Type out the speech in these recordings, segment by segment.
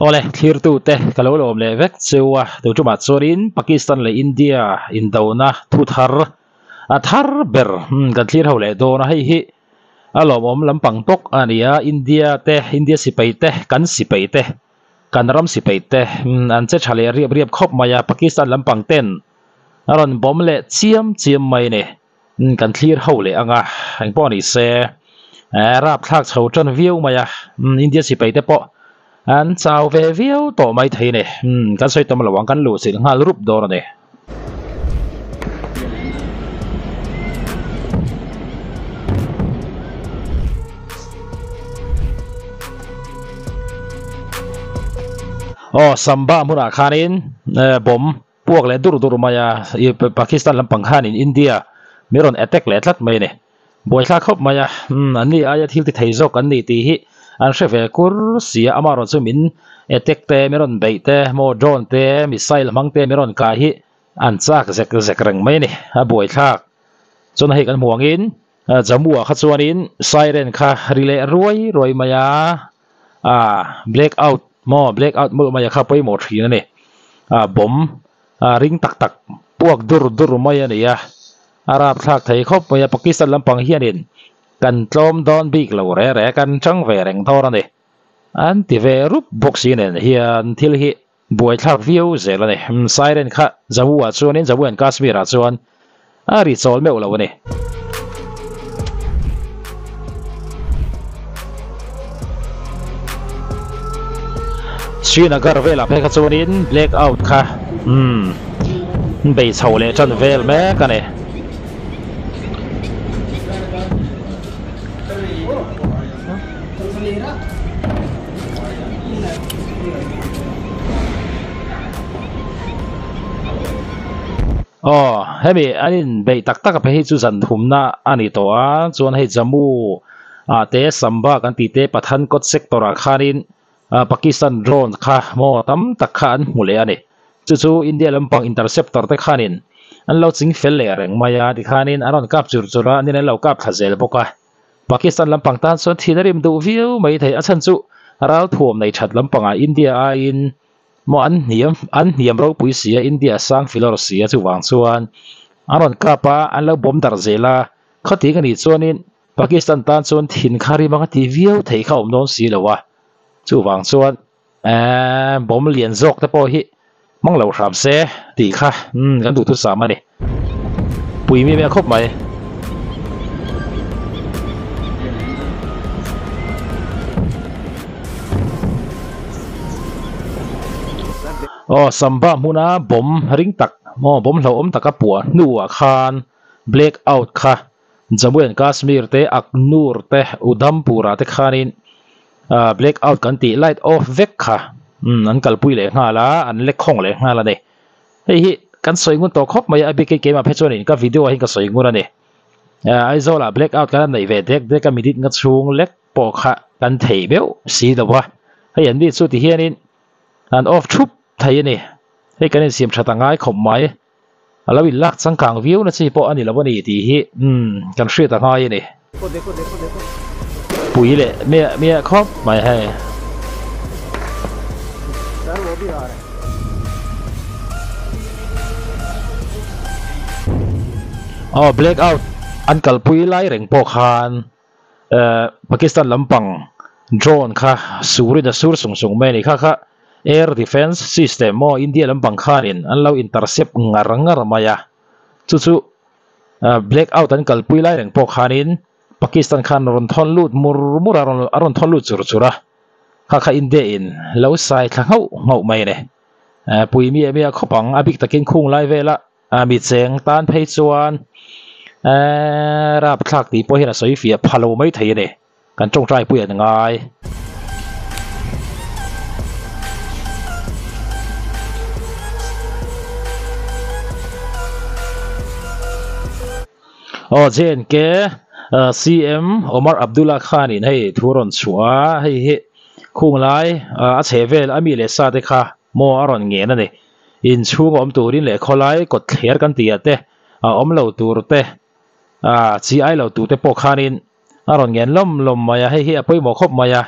Awle, thlirtute ka lo lawm leh vek cheu a, tuṭumah chuanin Pakistan leh India indona thu thar a thar ber kan thlir ho leh dawn a, hei hi a lawmawm lampang bawk a ni a, India te, India sipai te, kan sipai te, kan ram sipai te an che tha leh riap riap khawp mai a, Pakistan lampang ten a rawn bawm leh chiam chiam mai a ni. Kan thlir ho leh ang a, engpawh ni se rapthlak chho tan viau mai a, India sipai te pawh an chau ve viau tawh mai thei a ni, kan sawi tam lo ang kan luh chilh nghal rup dawn a ni. Aw Samba hmunah khanin bomb Puak leh dur dur mai a, i Pakistan lampang khanin India min rawn attack leh tlat mai a ni. Buaithlak khawp mai a, umm an ni aia thil ti thei zawk an ni tih hi an hre ve kur si a, amaherawhchu chu min attack te, min rawn beih te, maw drone te, missile hmang te min rawn kai hi an chak zek zek reng mai a ni, a buaithlak. Chuan hei kan hmu angin Jammu ah kha chuanin siren kha ri leh ruai ruai mai a, ah black out maw black out mawlh mai a kha pawimawh thin a ni ah bomb ah ring tak tak puak dur dur mai a ni a a rapthlak thei khawp mai a Pakistan lampang hianin kan tlawm dawn bik lo re re kan chang ve reng dawn a ni an ti ve rup bawk si nen hian thil hi buaithlak viau zel a ni siren kha Jammu ah chuanin Jammu and Kashmir ah chuan a ri chawl meuh lo a ni. Srinagar velah phei kha chuanin black out kha umm bei chho leh tan vel mek a ni. Aw, hemi an inbeih tak tak a phei hi chu zan thumna a ni tawh a, chuan hei Jammu ah te Samba kan tih te Pathankot sector ah khanin Pakistan drone kha maw tam tak kha an hmu leh a ni. Chu chu India lampang interceptor te khanin an lo ching fel leh reng mai a, tikhanin an rawn kap chur chur a, an in an lo kap thla zel bawk a. Pakistan lampang tan chuan thin a rim duh viau mai thei, a chhan chu ralthuam nei that lampangah India aiin Maw an hniam an hniam ropui si a India sang filawr si a chuvang chuan an rawn kap a an lo bawm darh zel a khawti ka nih chuanin Pakistan tan chuan thin kha rim anga ti viau theih kha awm dawn si lo a chuvang chuan eehh bawm lian zawk te pawh hi hmang lo hram se tih kha umm kan duhthusam a ni. Pui mi vel khawp mai. Aw Samba hmuna bomb ring tak maw bomb hlauhawm taka puah hnuah khan black out kha Jammu and Kashmir te Akhnoor te Udhampur ah te khanin ah black out kan tih light off vek kha umm an kalpui leh nghal a an lek khawng leh nghal a ni. Hei hi kan sawi ngun tawh khawp mai a, a bik hi keimah phei chuanin ka video ah hian ka sawi ngun a ni. Aizawl ah black out kan han neih ve dek dek a minute nga chhung lek pawh kha kan thei meuh si lo a, hei an ni chu ti hianin an off thup thei a ni. Hei kan insiam that a ngai khawp mai, a lo inlak changkang viau na chi pawh a ni lo a ni tih hi umm kan hriat a ngai a ni. Pui leh miah miah khawp mai hei. Aw black out an kalpui lai reng pawh khan eh Pakistan lampang drone kha surin a sur sung sung mai a ni kha kha air defence system maw India lampang khanin an lo intercept ngar ngar mai a chu chu. Black out an kalpui lai reng pawh khanin Pakistan khan rawn thawn lut mur mur a a rawn thawn lut chur chur a, kha kha India in lo sai thla nghauh nghauh mai a ni. Pui miah miah khawp ang, a bik takin khung lai vela mi cheng tan phei chuan rapthlak tih pawh hian a sawi fiah pha lo mai thei a ni. Kan tawngtai pui an ngai. Aw JNK CM Omar Abdullah Khan in hei thu rawn chhuah a, hei hi khung lai a chhe vel a mi leh sa te kha maw a rawn ngen a ni. Inchhung a awm turin leh khawlai kawt thler kan tih ah te a awm lo tur te chi ai lo tur te pawh khanin a rawn ngen lawm lawm mai a, hei hi a pawimawh khawp mai a,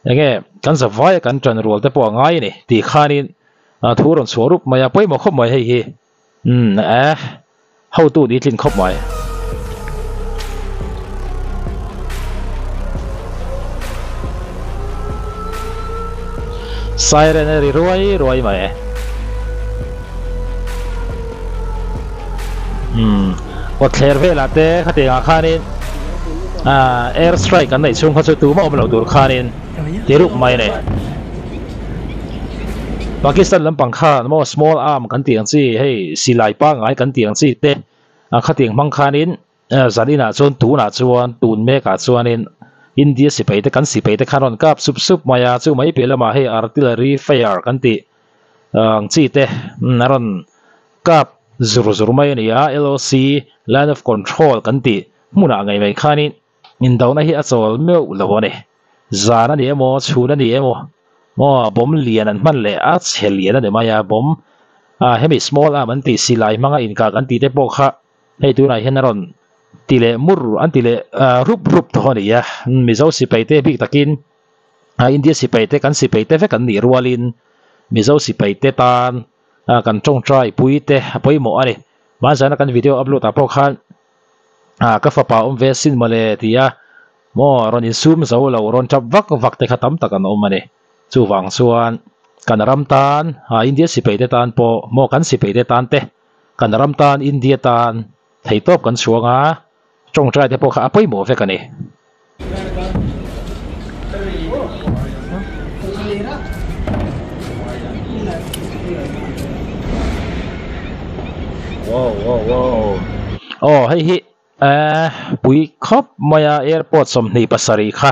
Enge kan zavaia kan ṭan rual te pawh a ngai a ni tih khanin thu rawn chhuah rup mai a, pawimawh khawp mai hei hi. Umm eh hotu ni tlin khawp mai. Siren a ri ruai ruai mai. Umm kawtthler velah te khatiangah khanin ah air strike an neih chhung kha chu tumah awm loh tur khanin ti rup mai a ni. Pakistan lampang khan maw small arm kan tih ang chi hei silai pangngai kan tih ang chi te a khatiang hmang khanin zan inah chuan tunah chuan tun mekah chuanin India sipai te kan sipai te khan rawn kap sup sup mai a chu mai piah lamah hei artillery fire kan tih ang chi te a rawn kap zur zur mai a ni a LOC line of control kan tih hmunah ngei mai khanin Indona hi a chawl meuh lo a ni. Zan a ni emaw, chhun a ni emaw, maw bomb lian an hman leh a chhe lian a ni mai a, bomb ah hemi small arm an tih silai hmanga inkak an tih te pawh kha hei tunah hian a rawn ti leh mur an ti leh rup rup tawh a ni a. Mizo sipai te bik takin India sipai te kan sipai te vek an nih rualin Mizo sipai te tan kan tawngtai pui te a pawimawh a ni. Hmanzana kan video upload ah pawh khan ah ka fapa awm ve sin mawle ti a maw rawn insum zo lo rawn tap vak vak te kha tam tak an awm a ni chuvang chuan kan ram tan ah India sipai te tan pawh maw kan sipai te tan te kan ram tan India tan theihtawp kan chhuang a tawngtai te pawh kha a pawimawh vek a ni. Wow wow wow aw hei hi eh pui khawp mai a airport 27 kha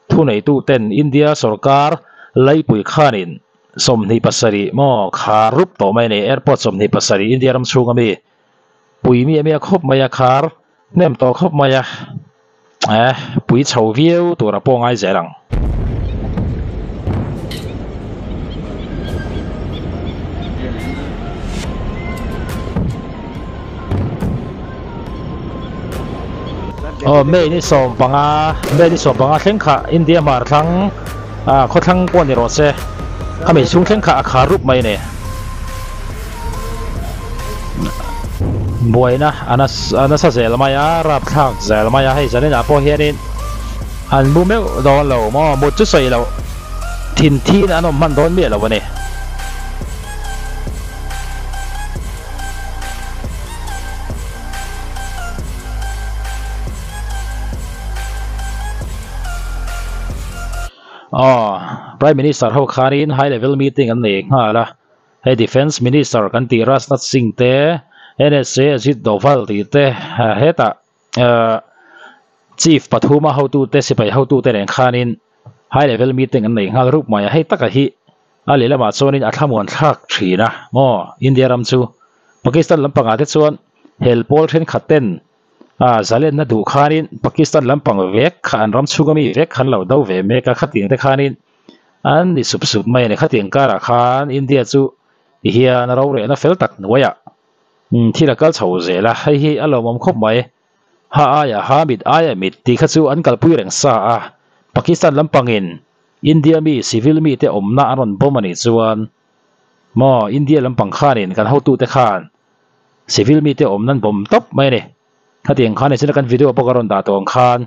thuneitu ten India sorkar laipui khanin 27 maw khar rup tawh mai a ni airport 27 India ram chhunga mi pui mi a khawp mai a khar hnem tawh khawp mai a. Eh pui chho viau tur a pawh ngai zel ang. Aw May ni 15 May ni 15 thleng kha India hmar thlang ah khawthlang pawh ni rawh se khami chhung thleng kha a khar rup mai a ni. Buaina a nasa zel mai a, rapthlak zel mai a, hei zaninah pawh hianin an mu meuh dawn lo maw, mut chu sawi loh thin thin an awm hman dawn miah lo a ni. Aw, Prime Minister ho khanin high level meeting an nei nghal a, hei Defence Minister kan tih Rajnath Singh te, NSA Ajit Doval tih te hetah Chief pathuma hotute sipai hotute nen khanin high level meeting an nei nghal rup mai a, hei taka hi a lehlamah chuanin a thlamuan thlak thin a maw India ram chu Pakistan lampangah te chuan hel pawl thenkhat ten A zalenna duh khanin Pakistan lampang vek kha an ram chhunga mi vek khan lo do ve mek a, khatiang te khanin an ni sup sup mai a ni. Khatiang karah khan India chu ti hian rorehna fel tak hnuaiah thil a kal chho zel a, hei hi a lawmawm khawp mai. Ha aia ha mit aia mit tih kha chu an kalpui reng sa a, Pakistan lampangin India mi civil mite awmna an rawn bawm a nih chuan maw India lampang khanin kan hotute khan Civil mite awm nan bawm tawp mai a ni. Khatiang khan nichina kan video pawh ka rawn dah tawh ang khan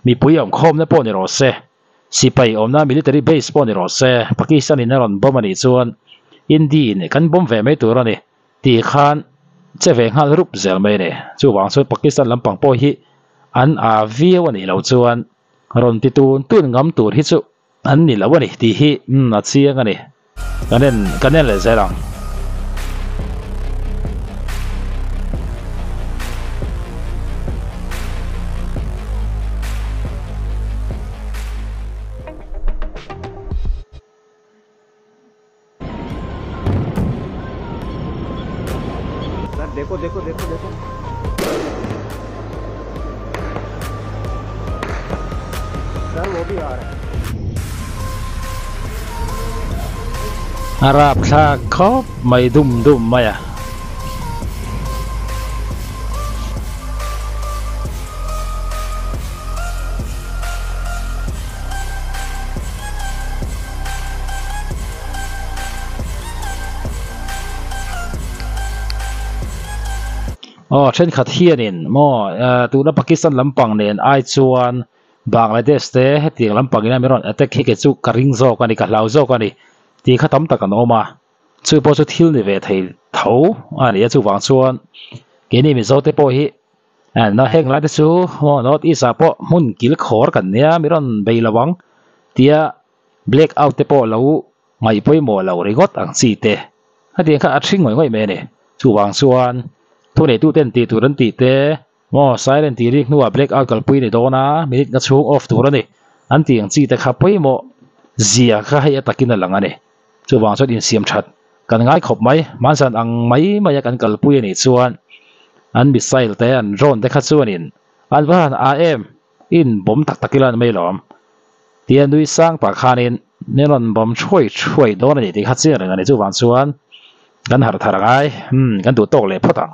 mipui awm khawmna pawh ni rawh se, sipai awmna military base pawh ni rawh se, Pakistan in a rawn bawm a nih chuan India in kan bawm ve mai tur a ni tih khan che ve nghal rup zel mai a ni. Chuvang chuan Pakistan lampang pawh hi an aa viau a nih loh chuan rawn ti tun tun ngam tur hi chu an ni lo a ni tih hi a chiang a ni. Kan en kan en leh zel ang. Dekho dekho dekho dekho. Sir wo bhi aa raha hai. A rapthlak khawp mai dum dum mai a. Aw thenkhat hianin maw tuna Pakistan lampang nen ai chuan Bangladesh te hetiang lampang ina min rawn attack hi kei chu ka ring zawk a ni ka hlau zawk a ni tih kha tam tak an awm a. Chu pawh chu thil ni ve thei tho a ni a chuvang chuan keini Mizo te pawh hi heng lai te chu North East ah pawh hmun kil khawr kan nia min rawn bei lo ang tia black out te pawh lo ngaih pawimawh lo ringawt ang chi te hetiang kha a thring ngawih ngawih mai a ni. Chuvang chuan thuneituten tih tur an tih te maw siren tih rik hnuah black out kalpui a ni dawn a minute nga chhung off tur a ni an tih ang chi te kha pawimawh zia kha hei a takin a lang a ni. Chuvang chuan insiam that kan ngai khawp mai hmansan ang mai maia kan kalpui a nih chuan an missile te an drone te kha chuanin an va han a em in bawm tak tak ila an mai lawm. Tia nui sang pah khanin min rawn bawm thuai thuai dawn a ni tih kha chiang reng a ni. Chuvang chuan kan harh thar angai, umm kan duh tawk leh phawt ang.